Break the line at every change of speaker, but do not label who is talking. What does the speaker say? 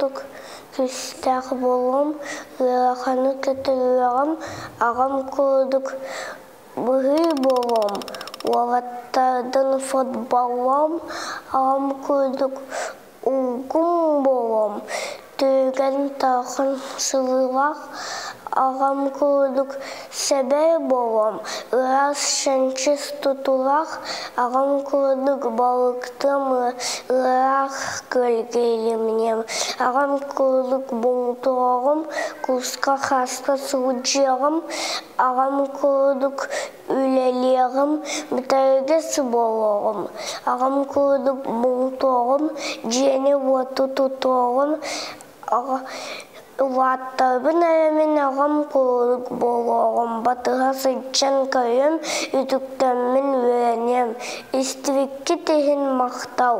курдук күүстээх буолуом, ыараханы көтүрүөҕүм, аҕам курдук быһый буолуом, уолаттарбын футболлуом, аҕам курдук улгум буолуом, түргэн тарҕан сырыылаах аҕам курдук сэбэр буолуом, ыраас чэнчис тутулаах аҕам курдук балыктыам, ыраах күөлгэ илимниэм, аҕам курдук бултуоҕум, куска-хааска сылдьыаҕым, аҕам курдук үлэлиэҕим, бүтэргэ буолуоҕум, аҕам курдук бултуоҕум, дьиэни-уоту тутуоҕум, улааттарбын эрэ мин аҕам курдук буолуоҕум, батыһа сылдьан көрүөм, үтүктэммин үөрэниэм, истибиккит иһин махтал.